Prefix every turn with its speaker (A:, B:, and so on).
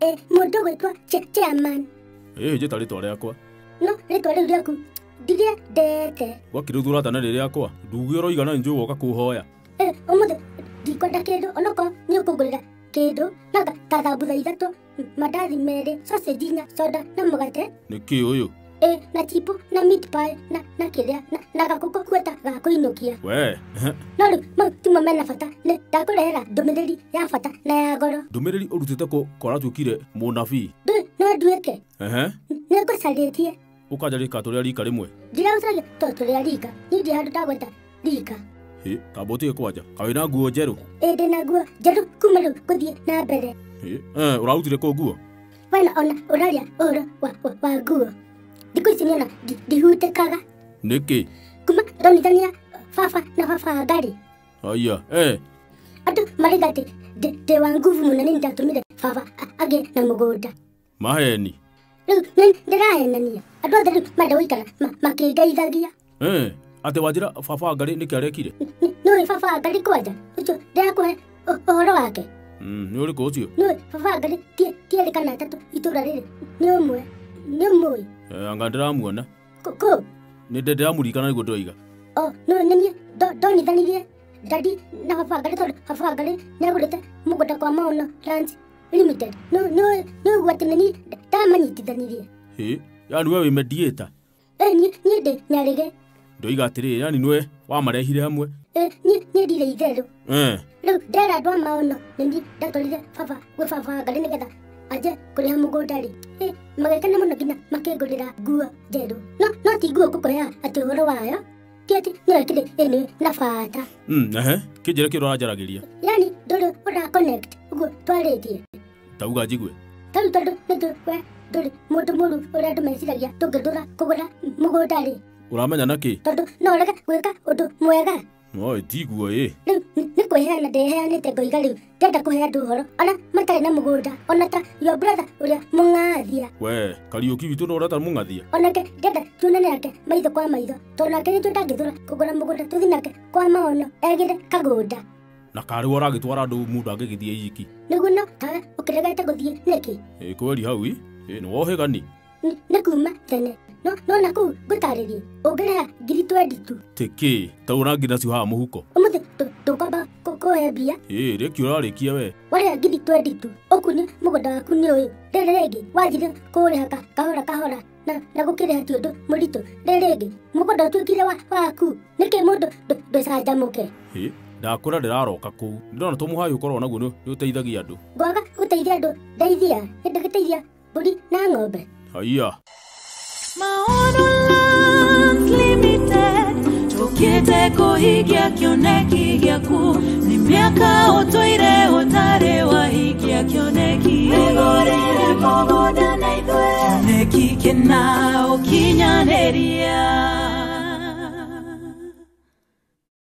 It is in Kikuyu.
A: Mũndũ gwĩtwo chairman.
B: Njĩta rĩtwa rĩakwa.
A: No rĩtwa rĩu rĩaku ndiriendete.
B: Gwakĩrĩthura tana rĩ rĩakwa. Nduge ũroiga na nĩnjũĩ woka kũhoya.
A: Ũmũthĩ ndikwenda kĩndũ onokorwo nĩ ũkũngũrĩra kĩndũ na ta thambutha 3, mandathi 2, sausage 4, soda na mũgate.
B: Nĩkĩ ũyũ?
A: Na chipo na meat pie na kĩrĩa na gakũkũ kueta ga kũinũkia.
B: We.
A: No rĩu mau timo mena bata nĩ ndakũrehera ndũmĩrĩri ya bata na ya goro.
B: Ndũmĩrĩri ũrutĩte kũ koratuĩkire mũnabii?
A: No nduĩke. Nĩ ngũcarĩtie.
B: Ũkanjarĩka tũrĩa rika rĩmwe.
A: Ndiragũcaragia to tũrĩa rika. Niĩ ndirĩ handũ ndagweta rika.
B: Tamba ũtige kwanja. Kaĩ wĩna nguo njerũ?
A: Ndĩna nguo njerũ kuma rĩu gũthiĩ na mbere.
B: Ũrarutire kũ nguo?
A: Wena ona ũraria ũhoro wa nguo. Thikũ ici nĩona ndihutĩkaga.
B: Nĩkĩ?
A: Kuma ndonithania baba na baba Ngarĩ.
B: Aya,
A: Andũ marauga atĩ ndĩ wa nguvu mũno nĩ ndatũmire baba agĩe na mũgũnda.
B: Maheni.
A: Rĩu nĩ ndĩrahenania. Andũ othe rĩu marenda gũikara makĩngeithagia.
B: Atĩ wanjĩra baba Ngarĩ nĩkĩ arekire?
A: Nĩũĩ baba Ngarĩ kwanja? Ũcio ndĩrakũhe ũhoro wake.
B: Nĩ ũrĩkũ ũcio?
A: Nĩũĩ baba Ngarĩ ti erĩ kana atatũ itũũra rĩrĩ nĩ ũmwe. Nĩ ũmũĩ.
B: Anga ndĩramuona.
A: Kũ?
B: Nĩ ndĩramũririkana nĩguo ndĩroiga.
A: No nĩ niĩ ndonithanirie dadi na baba Ngarĩ tondũ baba Ngarĩ nĩagũrĩte mũgũnda kwa Maono Lands Limited. Nĩ ũguo atĩ nĩ niĩ ndamanyitithanirie.
B: Yani we wĩ mediator?
A: Niĩ ndĩ nyarĩge.
B: Ndoiga atĩrĩrĩ, yani nĩwe wamarehire hamwe?
A: Niĩ ndirĩ itherũ. Rĩu ndera andũ a Maono nĩ niĩ ndatwarire baba gwĩ baba Ngarĩ nĩgetha aje kũrĩha mũgũnda rĩ. Magĩkena mũno nginya makĩngũrĩra nguo njerũ. No ti nguo ngũkũheaga atĩ ũhoro wayo. Ti atĩ nĩyo ĩkĩrĩ ĩnĩ na bata.
B: Kĩnjĩre kĩrĩa ũranjaragĩria.
A: Yani ndũrĩ ũra connect ũguo twarĩtie.
B: Tauga njigue.
A: Tarĩu tondũ nĩnjũĩ we ndũrĩ mũndũ mũũru ũrĩa andũ meciragia ndũngĩthũra kũgũra mũgũnda rĩ.
B: Ũramenya nakĩ?
A: Tondũ no ũrege gwĩka ũndũ mwega.
B: No tiguo ĩ.
A: Rĩu nĩ kwĩheana ndĩheanĩte ngoiga rĩu ndĩrenda kũhe andũ ũhoro arĩa matarĩ na mũgũnda ona ta your brother ũrĩa mũng'athia.
B: We Kariũki witũ no ũreta mũng'athia?
A: Onake ndĩrenda tuonane nake maitho kwa maitho tondũ nake nĩnjũĩ ndangĩthũra kũgũra mũgũnda tũthiĩ nake kwa Maono egĩre kagũnda.
B: Na karĩ we ũragĩtwara andũ mũndũ angĩgĩthiĩ iki.
A: Nĩguo no tawe ũkĩregete gũthiĩ nĩkĩ?
B: Kweri hau ĩ. Nĩ wohĩgani?
A: Nĩ kuma tene. No na kũu ngũtarĩrie ũngĩrĩha 20,000 tu.
B: Tĩkĩ ta ũra ngiri nacio haha mũhuko?
A: Ũmũthĩ ndũkwamba kũhe mbia.
B: Rĩki ũrarĩkia we.
A: Warĩha 20,000 tu ũkunie mũgũnda waku nĩ ũyũ. Rĩrĩ rĩngĩ wathire kũũrĩha kahora kahora na gũkĩrĩha ti ũndũ mũritũ. Rĩrĩ rĩngĩ mũgũnda ũtuĩkire waku. Nĩkĩ mũndũ ndũcanjamũke?
B: Ndakũra ndĩraroka kũu. Ndĩrona tũmũhayũ ũkoragwo naguo nĩ ũteithagia andũ.
A: Ngwaga gũteithia andũ ndeithia. Nĩ ndĩgĩteithia mbũri na ng'ombe.
B: Haiya.
C: Maono Lands Limited tũkĩte kũhingia kĩoneki gĩaku nĩ mĩaka ũtũire ũtarĩ wahingia kĩoneki. Wĩgũrĩre mũgũnda na ithuĩ kĩoneki kĩna ũkinyanĩria.